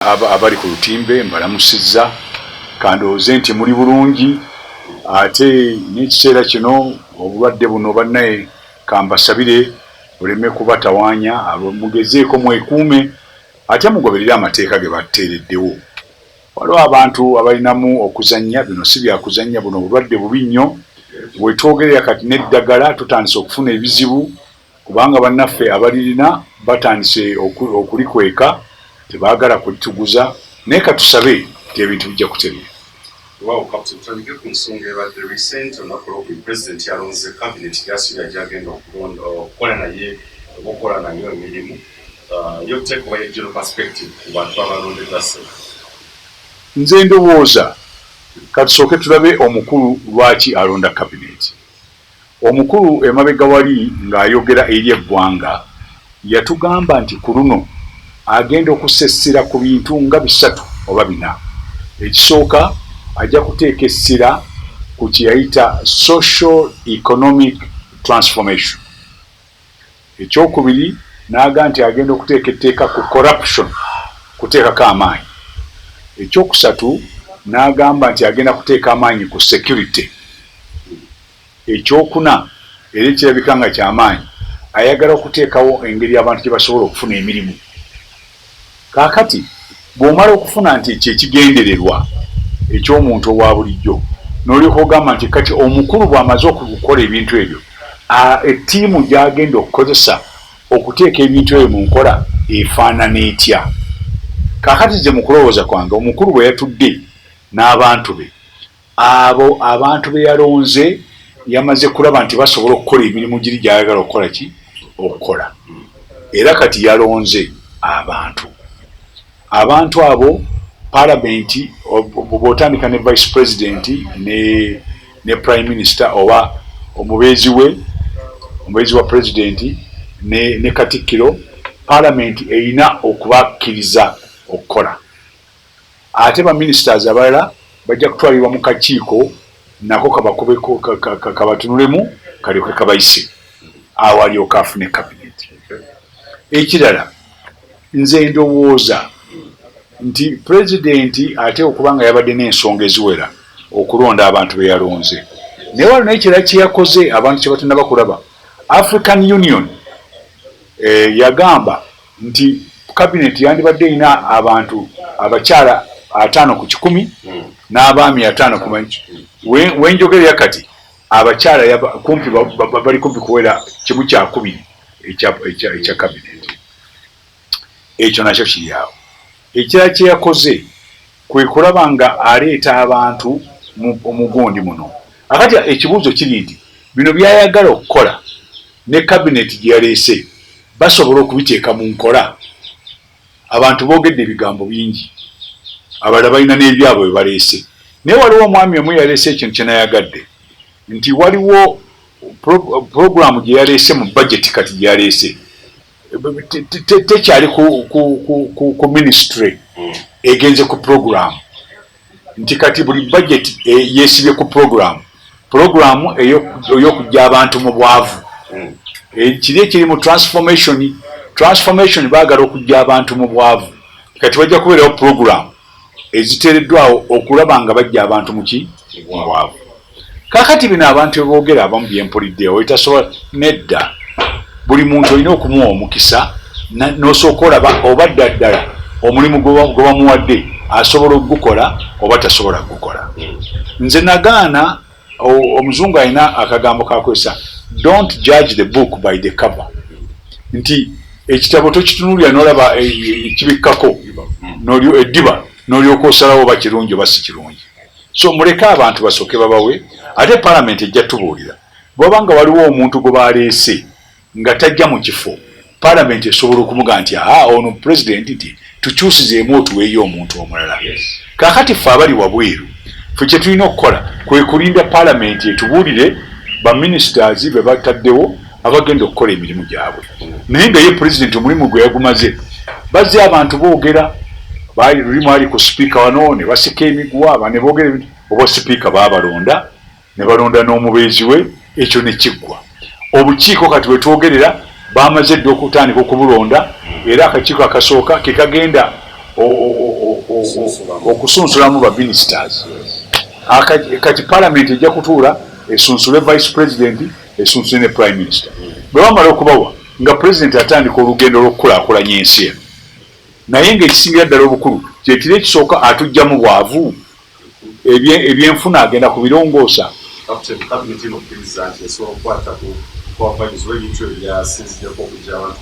Abali ku lutimbe mbalamusizza. Kandowooze nti muli bulungi, ate n'ekiseera kino obulwadde buno, bannaye, kambasabire buleme kubatawaanya. Mugezeeko mwekuume, ate mugoberere amateeka ge bateereddewo. Waliwo abantu abalinamu okuzannya. Bino si byakuzannya, buno obulwadde bubi nnyo. Wetwogerera kati n'eddagala tutandise okufuna ebizibu, kubanga bannaffe abalirina batandise okulikweka, tebaagala kulituguza. Naye katusabe nti ebintu bijja kutereera. Wow, Captain, tutandike ku nsonga ebadde recent. Olunaku olwokubiri President yalonze cabinet gyasuubira gyagenda okulonda okukola naye oba okukola nayo emirimu. Your take oba your general perspective ku bantu abalondeddwa se? Nze ndowooza katusooke tulabe omukulu lwaki alonda cabinet. Omukulu emabega wali ng'ayogera eri eggwanga yatugamba nti ku luno agenda okussa essira ku bintu nga bisatu oba bina. Ekisooka, ajja kuteeka essira ku kye yayita social economic transformation. Ekyokubiri, n'aga nti agenda okuteeka etteeka ku corruption, kuteekako amaanyi. Ekyokusatu, n'agamba nti agenda kuteeka amaanyi ku security. Ekyokuna, era ekirabika nga kyamaanyi, ayagala okuteekawo engeri abantu gye basobola okufuna emirimu. Kaakati bw'omala okufuna nti ekyo ekigendererwa eky'omuntu owa bulijjo, n'olyoka ogamba nti kati omukulu bw'amaze okukola ebintu ebyo, ettiimu gy'agenda okukozesa okuteeka ebintu ebyo mu nkola efaanana etya? Kaakati ze mu kulowooza kwange, omukulu bwe yatudde n'abantu be, abo abantu be yalonze, yamaze kulaba nti basobola okukola emirimu giri gy'ayagala okukola ki okukola. Era kati yalonze abantu abo palamenti, bw'otandika ne vice president ne prime minister oba omubeezi we, omubeezi wa president ne katikkiro, palamenti erina okubakkiriza okukola. Ate ba ministers abalala bajja kutwalibwa mu kakiiko, nako kabakubeko, kabatunulemu, kalyoke kabayise, awo alyoke afune cabinet. Ekirala, nze ndowooza nti pulezidenti ate okuba nga yabadde n'ensonga eziwera okulonda abantu be yalonze, naye waliwo n'ekirala kye yakoze abantu kye batanaba kulaba. African Union yagamba nti cabinet yandibadde erina abantu abakyala 50% n'abaami 50 ku. Wenjogerera kati abakyala kumpi bali kumpi kuwera kimu kyakubiri ekya cabinet. Ekyo nakyo kiri awo. Ekirala kye yakoze kwe kulaba nga aleeta abantu mu gundi muno. Akati ekibuuzo kiri nti bino byayagala okukola ne cabinet gye yaleese basobola okubiteeka mu nkola? Abantu boogedde ebigambo bingi, abalala balina n'ebyabwe bye baleese, naye waliwo omwami omu yaleese ekintu kye nayagadde nti waliwo programu gye yaleese mu budget. Kati gye yaleese tekyali ku ministry, egenze ku program, nti kati buli budget yeesibye ku program ey'okujja abantu mu bwavu. Kiri ekiri mu transformation, baagala okujja abantu mu bwavu. Kati wajja kubeerawo program eziteereddwawo okulaba nga bajja abantu muki mu bwavu. Kakati bino abantu eboogera abamu byempulidde oitasobola nedda. Buli muntu olina okumuwa omukisa n'osooka olaba oba dda ddala omulimu gwe bamuwadde asobola okugukola oba tasobola kugukola. Nze nagaana, omuzungu alina akagambo kakozesa, "Don't judge the book by the cover," nti ekitabo tokitunulira n'olaba ekibikkako eddiba n'olyoka osalawo oba kirungi oba si kirungi. So muleke abantu basooke babawe, ate palamenti ejja tubuulira bwaba nga waliwo omuntu gwe baleese nga tajja mu kifo. Palamenti esobola okumuga nti aa, ono pulezidenti nti tukyusizeemu otuweeyo omuntu omulala. Kaakati ffe abali wabweru, ffe kye tulina okukola kwe kulinda palamenti etubuulire baministers be bataddewo abagenda okukola emirimu gyabwe. Naye nga ye pulezidenti omulimu gwe yagumaze. Bazze abantu boogera, baali lulimu ali ku sipiika wano ne basika emiguwa ne boogera ebintu, oba sipiika baabalonda ne balonda n'omubeezi we, ekyo ne kiggwa. Obukiiko kati wetwogerera bamaze dda okutandika okubulonda, era akakiiko akasooka ke kagenda. Okusunsulamu ba ministers. Kati parliament ejja kutuula esunsule vice president, esunsule ne prime minister. Bwe bamala okubawa, nga president atandika olugendo lw'okukulaakulanya ensi eno. Naye ng'ekisingira ddala obukulu kyekiri ekisooka, atujja mu bwavu, ebyenfuna agenda kubirongoosa. Captain, cabinet eno okkiriza nti esobola okukwata ku kwabagizi oba ebintu ebyo byasinziddeko okuggya abantu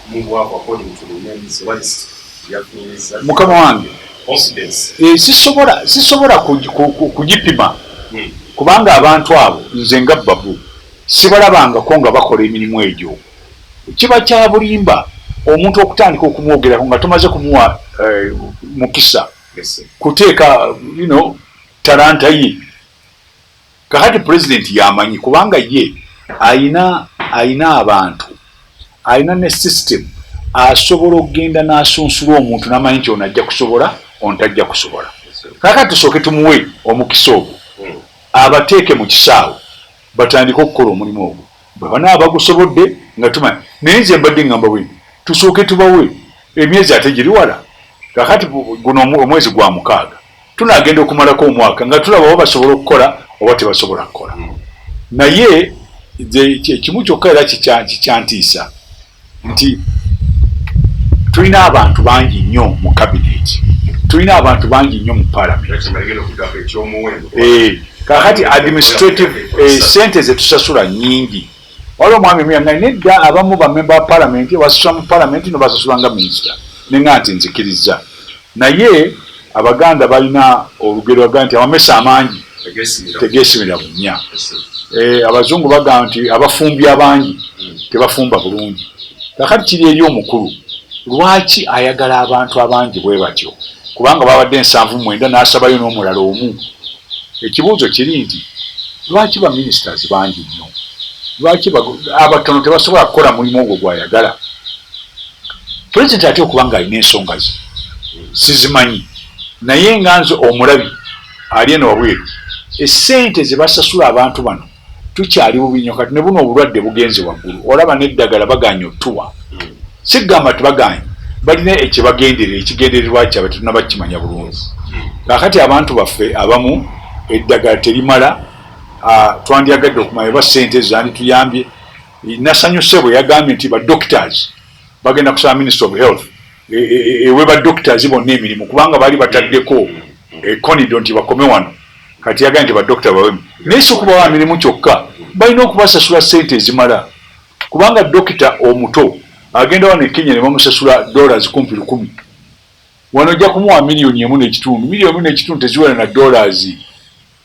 mu bwavu according to the names oba list yafiiriza? Mukama wange, Confidence. Sisobola kugipima kubanga abantu abo nze nga Babu sibalabangako nga bakola emirimu egyo. Kiba kya bulimba omuntu okutandika okumwogerako nga tomaze kumuwa mukisa kuteeka talanta ye. Kakati pulezidenti yamanyi, kubanga ye ayina abantu, ayina ne system, asobola okugenda n'asunsula omuntu n'amanyi nti ono ajja kusobola, ono tajja kusobola. Kakati tusooke tumuwe omukisa ogwo, abateeke mu kisaawe batandike okukola omulimu ogwo. Bwe banaaba bagusobodde nga tumanya. Naye nze mbadde ngamba bwe tusooke tubawe emyezi, ate giri wala. Kakati guno omwezi gwa 6, tunagenda okumalako omwaka nga tulaba oba basobola okukola oba tebasobola kukola. Naye nze ekimu kyokka era kikyantiisa nti tulina abantu bangi nnyo mu cabinet, tulina abantu bangi nnyo mu parliament. Ekimala okuddako ekyomuwendo. Kakati administrative sente zetusasula nyingi. Waliwo omwami omu yaŋŋambye, nedda, abamu bamemba ba parliament basasula mu parliament, no basasula nga minisita. Neŋŋamba nti nzikiriza, naye Abaganda balina olugero bagaa nti amamese amangi tegeesimira. Tegeesimira bunnya. Abazungu bagamba nti abafumbi abangi tebafumba bulungi. Kakati kiri eri omukulu, lwaki ayagala abantu abangi bwe batyo? Kubanga babadde 79, n'asabayo n'omulala omu. Ekibuuzo kiri nti lwaki ba ministers bangi nnyo? Lwaki abatono tebasobola kukola mulimu ogwo gwayagala pulezidenti? Ate okuba nga alina ensonga ze sizimanyi, naye nga nze omulabi ali eno wabweru, essente ze basasula abantu bano tukyali bubi nnyo. Kati ne buno obulwadde bugenze waggulu, olaba n'eddagala baganye otuwa. Sigamba tebaganye, balina ekyebagenderera, ekigendererwa kyabwe tetunaba kukimanya bulungi. Kakati abantu baffe abamu eddagala terimala. Twandyagadde okumanya oba sente ezo zandituyambye. Nasanyuse bwe yagambye nti ba doctors bagenda kusaba Minister of Health ewe ba doctors bonna emirimu, kubanga baali bataddeko ekonido nti bakome wano. Kati yagambye nti badokita bawemu, naye si okubawa mirimu kyokka, balina okubasasula sente ezimala, kubanga dokita omuto agenda wano e Kenya ne bamusasula dollars kumpi 1000. Wano ojja kumuwa 1.5 miliyoni. 1.5 miliyoni teziwera na dollars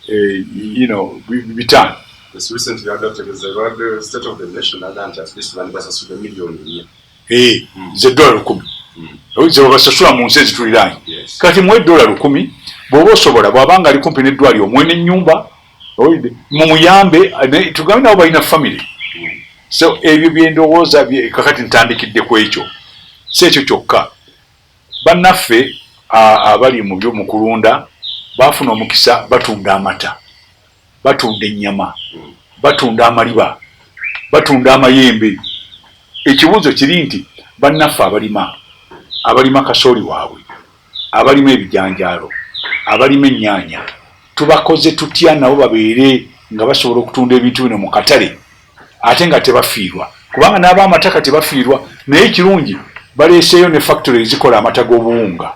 500. Yes, recently yagategeeza ebadde State of the Nation, aga nti at least bandibasasudde 4 miliyoni. Ze dola 1000 ze babasasula mu nsi ezituliraanye. Kati muwe dola 1000 bw'oba osobola, bw'abanga ali kumpi n'eddwaliro omuwe n'ennyumba, owulidde? Mumuyambe, tugambe nabo balina family. So ebyo byendowooza. Kakati ntandikidde ku ekyo. Si ekyo kyokka, bannaffe abali mu byo mu kulunda bafuna omukisa, batunda amata, batunda ennyama, batunda amaliba, batunda amayembe. Ekibuuzo kiri nti bannaffe abalima kasooli waabwe, abalima ebijanjaalo, abalima ennyaanya, tubakoze tutya nabo babeere nga basobola okutunda ebintu bino mu katale ate nga tebafiirwa? Kubanga n'ab'amataka tebafiirwa, naye ekirungi baleeseeyo ne factory ezikola amata g'obuwunga.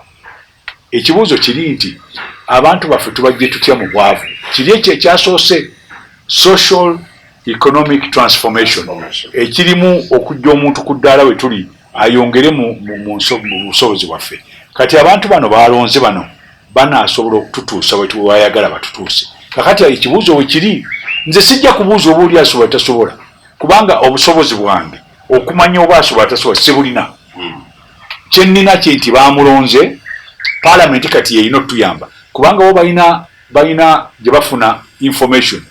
Ekibuuzo kiri nti abantu baffe tubajje tutya mu bwavu? Kiri ekyo ekyasoose, social economic transformation, ekirimu okujja omuntu ku ddaala we tuli ayongere mu busobozi bwaffe. Kati abantu bano balonze bano banaasobola okututuusa we tubayagala batutuuse? Kakati ekibuuzo we kiri, nze sijja kubuuza oba oli asobola tasobola, kubanga obusobozi bwange okumanya oba asobola tasobola sibulina. Kyenina kye nti bamulonze, paalamenti kati yeyina otuyamba, kubanga bo balina gye bafuna information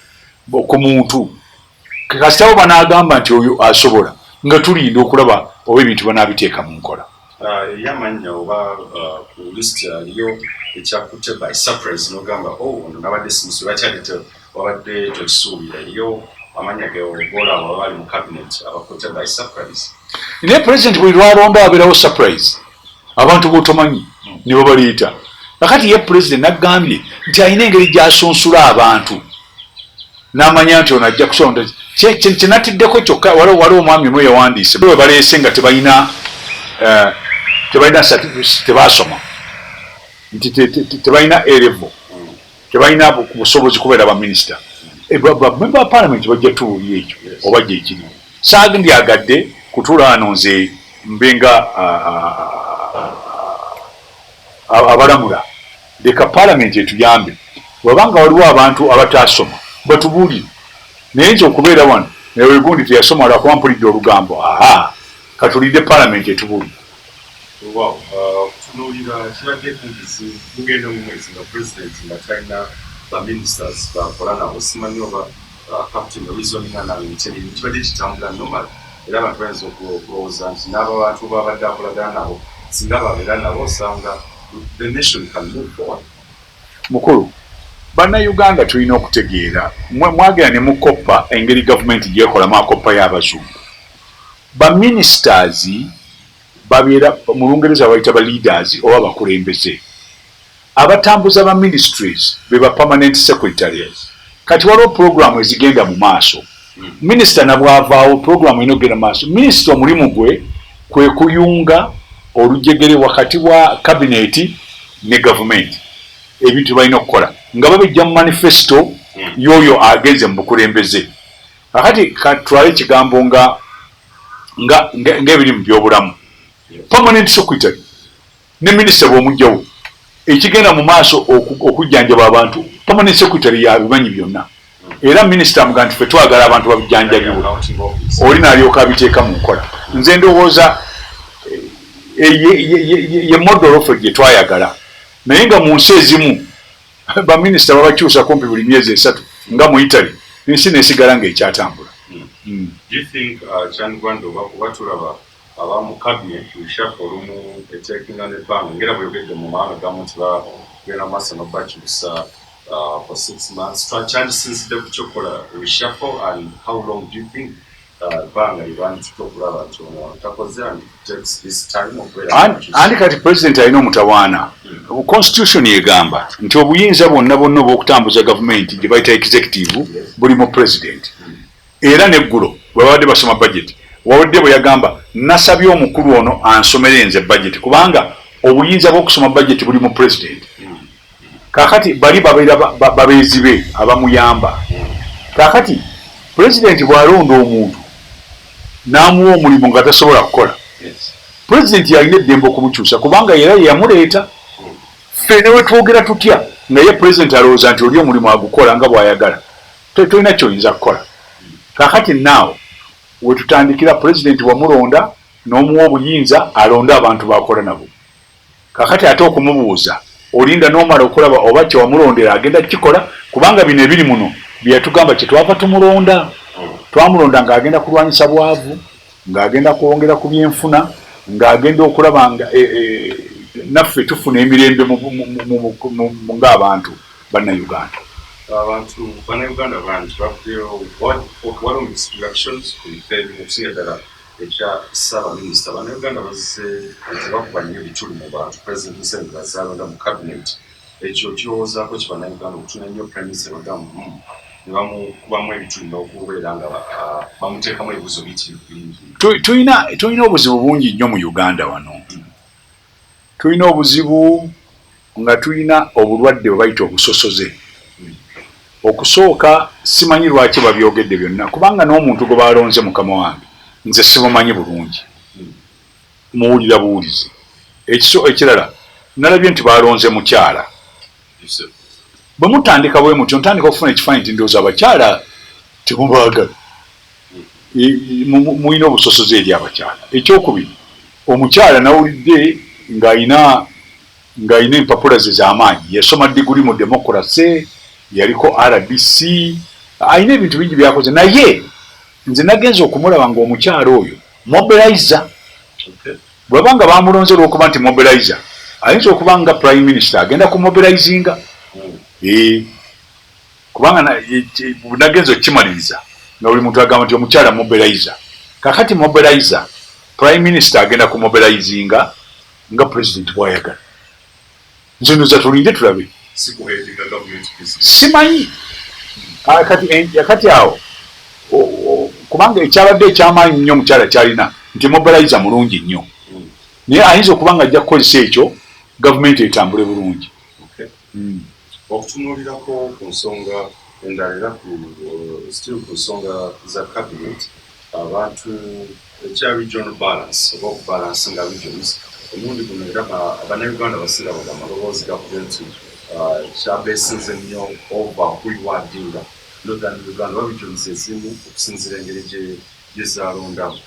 ku muntu. Kasitabo banaagamba nti oyo asobola, nga tulinda okulaba oba ebintu banaabiteeka mu nkola. Eri amannya oba ku list aliyo ekyakutte by surprise n'ogamba, "Oh, ono nabadde simusuubira," kyali wabadde tokisuubira? Eriyo amannya golaba baba bali mu cabinet abakutte by surprise? Naye president buli lwalonda wabeerawo surprise, abantu botomanyi ne babaleeta. Kakati ye pulezidenti nagambye nti alina engeri gy'asunsula abantu n'amanya nti ono ajja kusonda. Kyenatiddeko kyokka, waliwo omwami omu yawandiise bwe baleese nga tebalina tebasoma, nti tebalina A level, tebalina busobozi kubeera baminisita. Bamemba ba palamenti bajja tuwulira ekyo oba gyekiri. Saandyagadde kutuula wano nze mbe nga abalamula. Leka palamenti etuyambe, bwabanga waliwo abantu abatasoma batubuulire. Naye nze okubeera wano egundi teyasoma lwakuba mpulidde olugambo, aha, katulidde palamenti etubuulire. Okutunuulira kibadde kumpi mugenda mu mwezi nga president nga talina baministers bakola nabo. Simanyi oba captain reasoninga nange nti ebintu kibadde kitambula normal, era abantu bayinza okulowooza nti n'abo abantu babadde akolagana nabo, singa babeera nabo, osanga the nation can move forward. Mukulu, Bannayuganda tulina okutegeera, mwagenda ne mukoppa engeri gavumenti gyekolamu akoppa y'abazungu. Baministers babeera, mu Lungereza bayita ba leaders oba abakulembeze. Abatambuza ba ministries be ba permanent secretaries. Kati waliwo programu ezigenda mu maaso, minisita nabwavaawo programu erina okugenda mu maaso. Minisita omulimu gwe kwe kuyunga olujegere wakati wa kabineti ne gavumenti. Ebintu balina okukola nga babijja mu manifesto y'oyo agenze mu bukulembeze. Kakati katwale ekigambo nga ng'ebiri mu byobulamu, permanent secretary ne minisita bw'omugjawo, ekigenda mu maaso okujjanjaba abantu, permanent secretary yabimanyi byonna, era minisita amuga nti fe twagala abantu babijjanjabibwe, oli naalyoka abiteeka mu nkola. Nze ndowooza ye model ffe gye twayagala, naye nga mu nsi ezimu baminisita babakyusa kumpi buli myezi 3, nga mu Italy, ensi nesigala ng'ekyatambula. Do you think kyandibadde oba kuba tulaba abamu cabinet reshuffle olumu etekinga nebbanga, ngera bweyogedde mu mawanga gamu nti bagenda maaso nobakyusa for 6 months, kyandisinzidde ku kyokukola reshuffle, and how long do you think ebbanga lyebanditutte okulaba nti ono takoze and takes this time okubeera? Andi kati president alina omutawaana. Constitution egamba nti obuyinza bwonna bwonna obw'okutambuza gavumenti gye bayita executive buli mu president. Era neggulo bwe babadde basoma budget, wabadde bwe yagamba, nasabye omukulu ono ansomere nze budget, kubanga obuyinza bw'okusoma budget buli mu president. Kakati bali babeera babeezi be abamuyamba. Kakati pulezidenti bw'alonda omuntu n'amuwa omulimu nga tasobola kukola, pulezidenti yalina eddembe okumukyusa, kubanga era yeyamuleeta. Ffe ne wetwogera tutya, naye pulezidenti alowooza nti oli omulimu agukola nga bw'ayagala, tolina kyoyinza kukola. Kakati naawo wetutandikira, pulezidenti wamulonda n'omuwa obuyinza alonde abantu bakola nabo. Kakati ate okumubuuza, olinda n'omala okulaba oba kyewamulondera agenda kukikola, kubanga bino ebiri muno byeyatugamba kyetwava tumulonda. Twamulonda ng'agenda kulwanyisa bwavu, ng'agenda kwongera ku byenfuna, ng'agenda okulaba nga naffe tufuna emirembe ng'abantu Bannayuganda. Abantu Bannayuganda bangi bavuddeyo, waliwo mixed reactions ku bifo ebimu, okusinga ddala ekya ssaabaminisita. Bannayuganda bazze tebakuba nnyo bituli mu bantu President Museveni bazaalonda mu cabinet. Ekyo kirowoozaako ki Bannayuganda okutuna nnyo prime minister bagamba ne bamukubamu ebituli n'okubeera nga bamuteekamu ebibuzo biyitirivu bingi? Tulina obuzibu bungi nnyo mu Uganda wano. Tulina obuzibu nga tulina obulwadde bwe bayita obusosoze. Okusooka, simanyi lwaki babyogedde byonna, kubanga n'omuntu gwe balonze, mukama wange, nze simumanyi bulungi, muwulira buwulizi. Ekiso ekirala, nalabye nti balonze mukyala. Bwe mutandika bwe mutyo, ntandika okufuna ekifaananyi nti ndowooza abakyala temubaagala, mulina obusosoze eri abakyala. Ekyokubiri, omukyala nawulidde ng'alina empapula ze z'amaanyi, yasoma diguli mu democracy, yaliko RDC, alina ebintu bingi byakoze, naye nze nagenza okumulaba ng'omukyala oyo mobilizer. Bw'aba nga bamulonze olw'okuba nti mobilizer, ayinza okuba nga prime minister agenda ku mobilizinga, kubanga nagenza okukimaliriza nga buli muntu agamba nti omukyala mobilizer. Kakati mobilizer, prime minister agenda ku mobilizinga nga president bw'ayagala. Nze ndoza tulinde tulabe. Simanyi kati awo, kubanga ekyabadde ekyamaanyi nnyo omukyala kyalina nti mobilizer mulungi nnyo, naye ayinza okuba nga ajja kukozesa ekyo gavumenti etambule bulungi. Okutunuulirako ku nsonga endala, era ku still ku nsonga za cabinet, abantu ekya regional balance oba okubalansinga regions, omulundi guno era Bannayuganda basinga bagamba amaloboozi gakubye nti kyabeesinze nnyo over okurewardinga Northern Uganda oba regions ezimu okusinziira engeri gye zalondamu.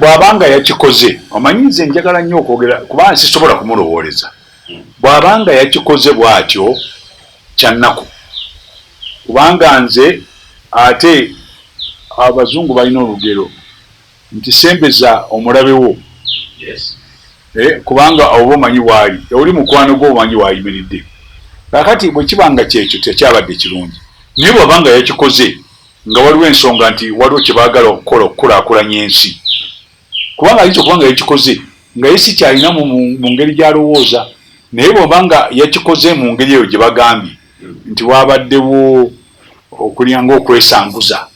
Bw'abanga yakikoze, omanyi nze njagala nnyo okwogera kubanga sisobola kumulowooleza. Bw'abanga yakikoze bw'atyo, kyannaku, kubanga nze ate abazungu balina olugero nti sembeza omulabe wo, kubanga oba omanyi waali oli mukwano gwo, omanyi waayimiridde. Kakati bwe kiba nga kyekyo, tekyabadde kirungi, naye bw'abanga yakikoze nga waliwo ensonga nti waliwo kye baagala okukola okukulaakulanya ensi, kubanga ayinza okuba nga yakikoze nga ye si kyalina mu ngeri gy'alowooza, naye bw'oba nga yakikoze mu ngeri eyo gye bagambye nti wabaddewo okulya ng'okwesanguza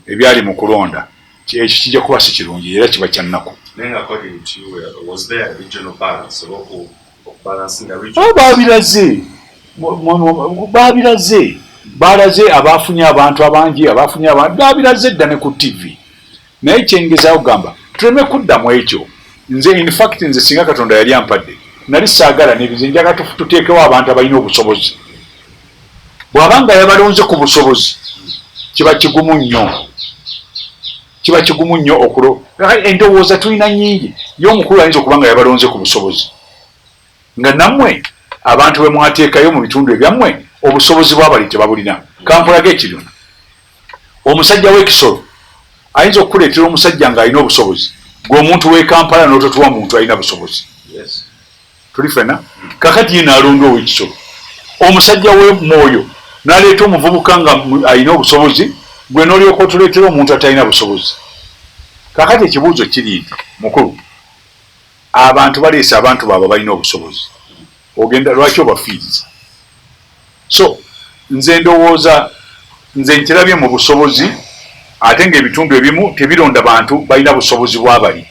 ebyali mu kulonda, ekyo kijja kuba si kirungi era kiba kya nnaku. Babiraze, babiraze, balaze abafunye abantu abangi, abafunye abantu babiraze dda ne ku TV. Naye kyengezaawo kugamba, tuleme kuddamu ekyo. Nze in fact, nze singa Katonda yali ampadde, nali saagala nebize, njagala tuteekewo abantu abalina obusobozi. Bw'abanga yabalonze ku busobozi, kiba kigumu nnyo, kiba kigumu nnyo okulo. Endowooza tulina nnyingi. Ye omukulu ayinza okuba nga yabalonze ku busobozi, nga nammwe abantu be mwateekayo mu bitundu ebyammwe obusobozi bwabali tebabulina. Kankulaga ekirina, omusajja w'ekisolo ayinza okukuleetera omusajja ng'alina obusobozi, gwe omuntu w'e Kampala n'ototuwa muntu alina busobozi. Tuli fena. Kakati ye n'alonda ow'ekisolo, omusajja w'emwoyo n'aleeta omuvubuka nga alina obusobozi, gwe n'olyoka otuleetera omuntu atalina busobozi. Kakati ekibuuzo kiri nti, mukulu, abantu baleese abantu baabwe balina obusobozi, ogenda lwaki obafiiriza? So nze ndowooza, nze nkirabye mu busobozi, ate ng'ebitundu ebimu tebironda bantu balina busobozi bwabali.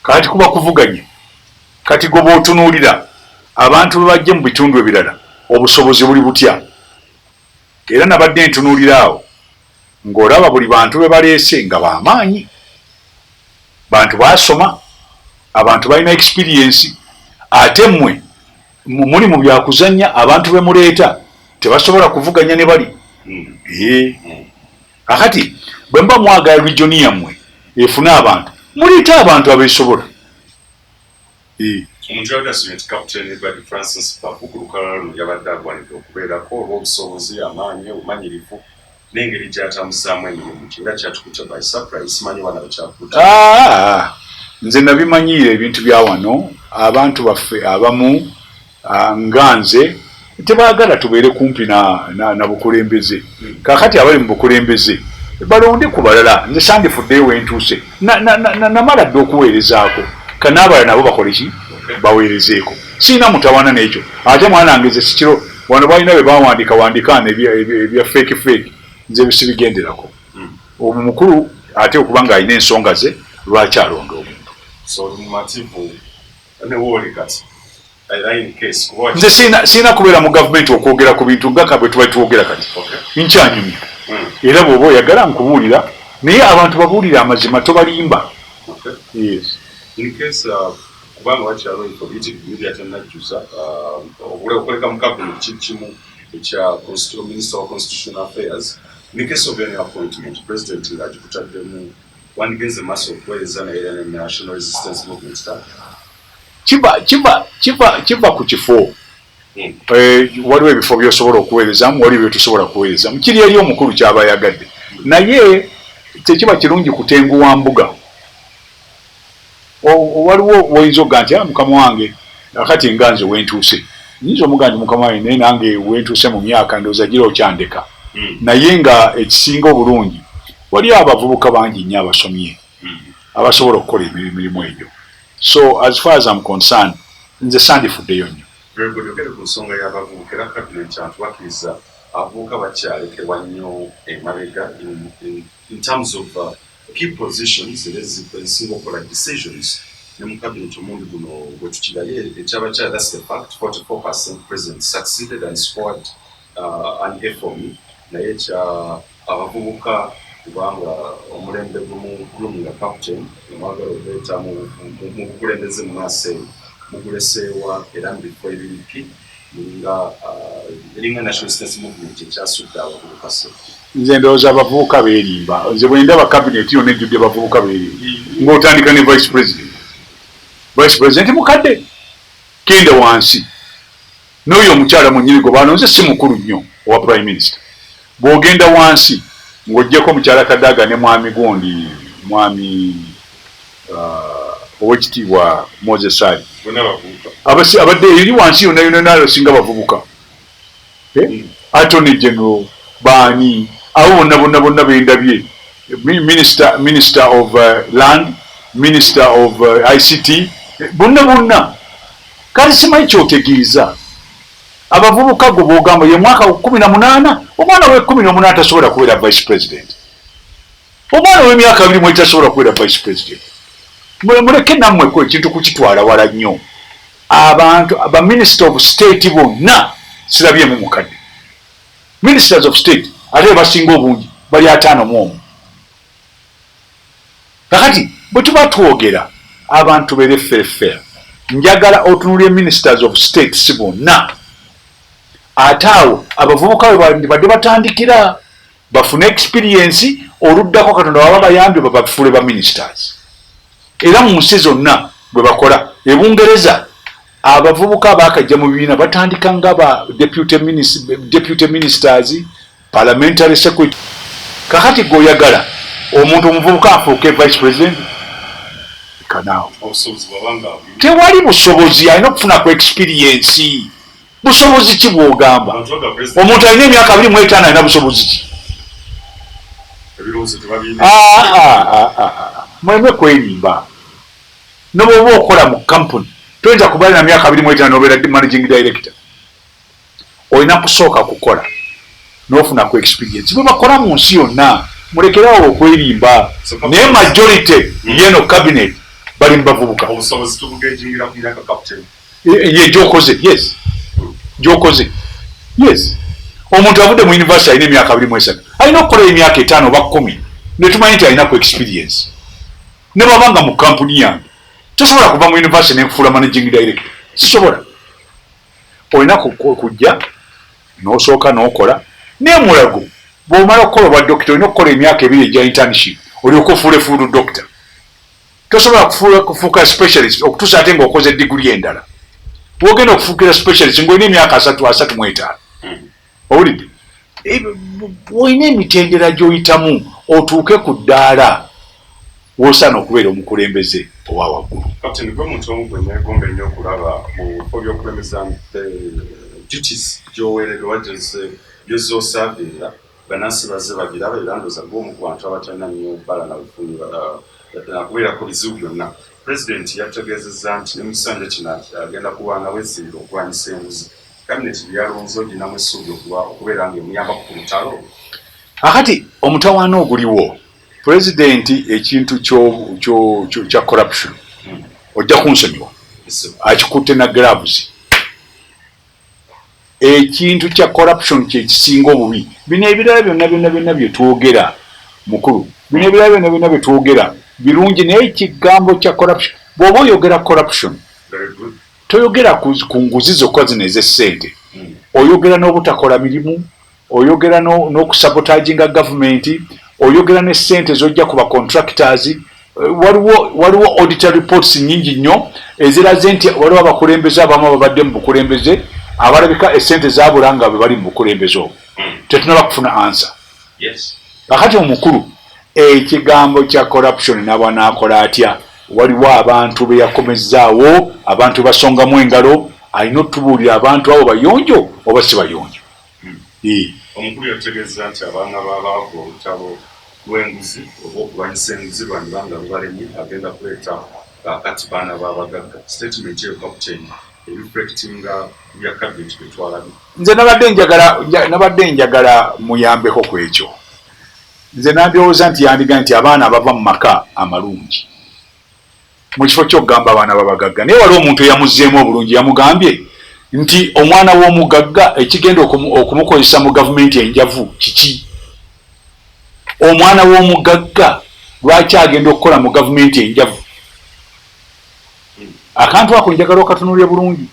Kati kuba kuvuganya, kati gwe bw'otunuulira abantu bwe bajje mu bitundu ebirala, obusobozi buli butya? Era nabadde ntunuulira awo ng'olaba buli bantu be baleese nga bamaanyi, bantu baasoma, abantu balina experience, ate mmwe muli mu byakuzannya. Abantu be muleeta tebasobola kuvuganya ne bali. Kakati bwe muba mwagala region yammwe efune abantu, muleete abantu abeesobola. Omuntu yabadde asomye nti Captain Edward Francis Babu ku lukalala luno yabadde agwanidde okubeerako olw'obusobozi, amaanyi, obumanyirivu n'engeri gy'atambuzaamu emirimu gye, era kyatukutte by surprise. Simanyi oba nawe kyakutte. Ah, nze nabimanyiira ebintu bya wano. Abantu baffe abamu nga nze tebaagala tubeere kumpi na bukulembeze. Kakati abali mu bukulembeze balonde ku balala. Nze sandifuddeyo wentuuse, namala dde okuweerezaako, kanaabalala nabo bakole ki, baweerezeeko. Siina mutawaana n'ekyo. Ate mwana wange, nze sikiro wano balina bye bawandiika wandikaana ebya fake fake, nze bisibigenderako. Omukulu ate okuba ng'alina ensonga ze lwaki alonda omuntu. So oli mumativu newooli kati, era in case kuba Nze siina kubeera mu gavumenti okwogera ku bintu nga bwe tuba twogera kati. Nkyanyumya, era bw'oba oyagala nkubuulira, naye abantu babuulire amazima, tobalimba. Yes. In case kubanga wakyaliwo ebifo biyitirivu nnyo byatanajjuza, okuleka mu cabinet kiri kimu ekya Minister wa Constitutional Affairs, in case of any appointment president ng'agikutaddemu, wandigenze maaso okuweereza naye era ne National Resistance Movement ta? Kiva ku kifo. Waliwo ebifo byosobola okuweerezamu, waliwo byotosobola kuweerezamu. Kiri eri omukulu kyaba ayagadde, naye tekiba kirungi kutenguwa mbuga. Waliwo woyinza okuga nti, "Ah, mukama wange, akati nga nze wentuuse," nyinza omuga nti, "Mukama wange, naye nange wentuuse mu myaka ndowooza gira okyandeka." Naye nga ekisinga obulungi, waliyo abavubuka bangi nnyo abasomye abasobola okukola emirimu egyo. So as far as I'm concerned, Nze sandifuddeyo nnyo. Very good. Ogere ku nsonga y'abavubuka, era cabinet atuwakiriza abavubuka bakyalekebwa nnyo emabega in terms of key positions era ezisinga okukola decisions ne mu cabinet. Omulundi guno bwe tukiraye ekyabakyala, that's the fact, 44% president succeeded and scored an A for me. Naye ekya abavubuka, kubanga omulembe gumu groominga captain omwagala okuleeta mu bukulembeze mu maaso eyo, muguleseewa era mu bifo ebiriki mulinga eringa National Resistance Movement ekyasudde abavubuka so? Nze ndowooza abavubuka beerimba. Nze bwe ndaba cabinet yonna ejjudde bavubuka, beerimba. Ng'otandika ne vice president, vice president mukadde. Genda wansi n'oyo omukyala mwennyini gwe balonze si mukulu nnyo, owa prime minister. Bw'ogenda wansi ng'oggyeko omukyala Kadaga ne mwami gundi, mwami owekitiibwa Moses Ali, bonna bavubuka. Abadde eri wansi yonna yonna yonna singa bavubuka. Eh? Attorney general baani abo bonna bonna bonna bendabye, minister of land, minister of ICT, bonna bonna. Kale simanyi kyotegeeza abavubuka. Gwe bwogamba ye mwaka 18, omwana we 18 tasobola kubeera vice president. Omwana w'emyaka 21 tasobola kubeera vice president. Muleke nammwe ekintu kukitwala wala nnyo. Abantu ba minister of state bonna sirabyemu mukadde. Ministers of state ate basinga obungi bali 51. Kakati bwe tuba twogera abantu bere fair. Njagala otunulye ministers of states bonna, ate awo abavubuka bwe badde batandikira bafune experience, oluddako Katonda waba bayambye babafuule ba ministers. Era mu nsi zonna bwe bakola. Ebungereza abavubuka abakajja mu bibiina batandika nga ba deputy ministers, parliamentary secretary. Kakati gweoyagala omuntu omuvubuka afuuke vice president kanaawo? Obusobozi bwabanga Tewali busobozi, alina okufuna ku experience. Busobozi ki bwogamba? Abantu baga president Omuntu alina emyaka 25 alina busobozi ki? Ebirowoozo tebabirina. Ah, ah, ah, ah, ah. Muleme kwerimba. Nobwoba okola mu kampuni, toyinza kubeera na myaka 25 nobeera managing director. Olina kusooka kukola nofuna ku experience. Bwe bakola mu nsi yonna. Mulekerawo okwerimba. Naye majority yeno cabinet bali mu bavubuka. Obusobozi tubugejingira ku myaka, captain? Ye gyokoze, yes, gyokoze, yes. Omuntu avudde mu university alina emyaka 23 alina okukola emyaka 5 oba 10 netumanyi nti alina ku experience. Ne bwaba nga mu kampuni yange, tosobola kuva mu university nenkufuula managing director, sisobola. Olina kujja n'osooka n'okola nemulago. Bw'omala okukola obwa dokita, olina okukola emyaka 2 egya internship olyoka ofuule full doctor. Tosobola kufuuka specialist okutuusa ate ng'okoze diguli endala. Bwogenda okufuukira specialist ng'olina emyaka 30, 35. Owulidde? Olina emitendera gy'oyitamu otuuke ku ddaala w'osaana okubeera omukulembeze owa waggulu. Captain, gwe muntu omu gwe neegomba ennyo okulaba mu bifo by'okulembeza. Duties gy'oweereddwa gyozoosavinga bannansi bazze bagiraba, era ndowooza gwe omu ku bantu abatalina nnyo bbala na bufunyi nakubeerako bizibu byonna. Pulezidenti yategeezezza nti ne mu kisanja kino agenda kulwana bwezirira okulwanyisa enguzi. Kabineti gyeyalonze oginamu essuubi okubeera nga emuyambako ku lutalo? Akati omutawaana oguliwo, pulezidenti ekintu kya corruption, ojja kunsonyiwa, akikutte na gloves. Ekintu kya corruption kyekisinga obubi. Bino ebirala byonna byonna byonna byetwogera, mukulu, bino ebirala byonna byonna byetwogera birungi, naye ekigambo kya corruption, bw'oba oyogera corruption, toyogera ku nguzi zokka zino ez'essente. Oyogera n'obutakola mirimu, oyogera n'okusabotaginga gavumenti, oyogera ne ssente z'ojja ku bacontractors. Waliwo auditor reports nyingi nnyo eziraze nti waliwo abakulembeze abamu ababadde mu bukulembeze abalabika essente zabula nga bwe bali mu bukulembeze obwo. Tetunaba kufuna answer. Kakati omukulu ekigambo kya corruption nabwanaakola atya? Waliwo abantu be yakomezzaawo, abantu basongamu engalo. Alina otubuulira abantu abo bayonjo oba si bayonjo. Omukulu yategeeza nti abaana b'abaavu olutalo lw'enguzi oba okulwanyisa enguzi lwandibanga lubalemye, agenda kuleeta kakati baana b'abagagga. Statement eyo, captain, Reflectinga bya cabinet betwalabye. Nze nabadde njagala muyambeko ku ekyo. Nze nandowooza nti yandiga nti abaana abava mu maka amalungi, mu kifo ky'okugamba abaana babagagga. Naye waliwo omuntu eyamuzzeemu obulungi, yamugambye nti omwana w'omugagga ekigenda okumukozesa mu gavumenti enjavu kiki? Omwana w'omugagga lwaki agenda okukola mu gavumenti enjavu? Akantu ako njagala okatunulye bulungi.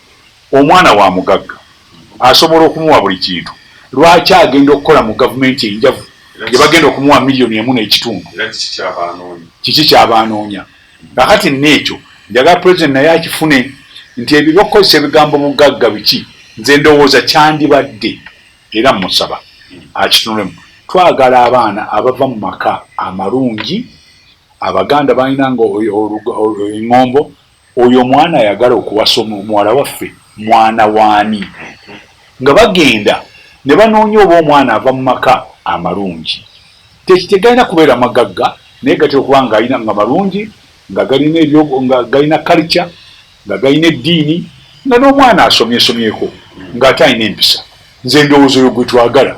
Omwana wa mugagga asobola okumuwa buli kintu, lwaki agenda okukola mu gavumenti enjavu gye bagenda okumuwa 1.5 miliyoni? Era kiki kyabanoonya? Kiki kyabanoonya? Kakati neekyo njagala President naye akifune nti ebyo byokukozesa ebigambo bugagga biki, nze ndowooza kyandibadde era musaba akitunulemu. Twagala abaana abava mu maka amalungi. Abaganda balina nga eŋŋombo, oyo omwana ayagala okuwasa omuwala waffe mwana waani, nga bagenda ne banoonya oba omwana ava mu maka amalungi. Tegalina kubeera magagga, naye gatera okuba nga alina nga malungi, nga galina ebyo, nga galina culture, nga galina eddiini, nga n'omwana asomyesomyeko, ng'ate alina empisa. Nze ndowooza oyo gwe twagala.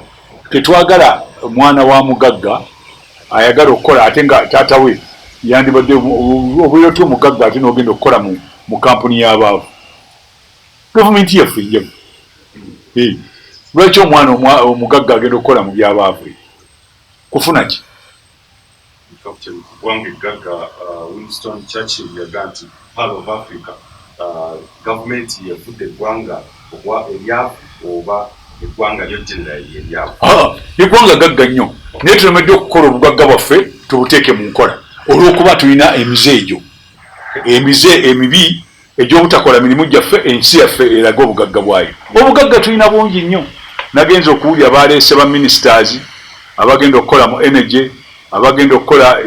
Tetwagala mwana wa mugagga ayagala okukola ate nga taata we yandibadde obeera otya omugagga ate n'ogenda okukola mu kampuni y'abaavu, gavumenti yaffe enjavu? Lwaki omwana omugagga agenda okukola mu byabaavu kufuna ki? Ggwanga eggagga, Winston Churchill yaga nti Pearl of Africa, gavumenti yevudde eggwanga eryavu oba eggwanga lyo general eryavu? Eggwanga gagga nnyo, naye tulemedde okukola obugagga bwaffe tubuteeke mu nkola olw'okuba tulina emize egyo, emize emibi egy'obutakola mirimu gyaffe. Ensi yaffe eraga obugagga bwayo. Obugagga tulina bungi nnyo. Nagenza okuwulira baleese ba ministers abagenda okukola mu energy, abagenda okukola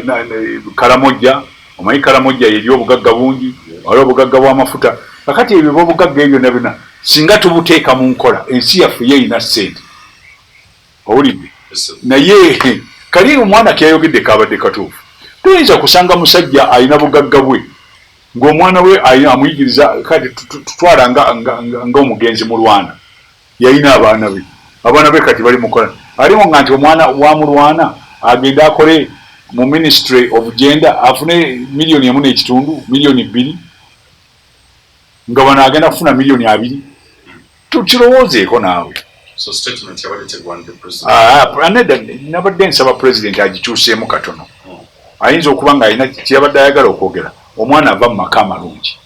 Karamojja. Omanyi Karamojja yeri obugagga bungi, waliwo obugagga bw'amafuta. Kakati ebyo bobugagga ebyo byonna byonna singa tubuteeka mu nkola, ensi yaffe ye erina ssente. Owulidde? Naye kali omwana keyayogedde kabadde katuufu. Toyinza kusanga musajja alina bugagga bwe ng'omwana we amuyigiriza. Kati tutwala nga omugenzi Mulwana yalina abaana be, abaana be kati bali mukola aliwo, nga nti omwana wa Mulwana agenda akole mu Ministry of Gender afune 1.5 miliyoni, 2 miliyoni, nga bano agenda kufuna 20 miliyoni. Tukirowoozeeko naawe. Ah, nedda, nabadde nsaba President agikyuseemu katono. Ayinza okuba nga alina kyeyabadde ayagala okwogera, omwana ava mu maka amalungi.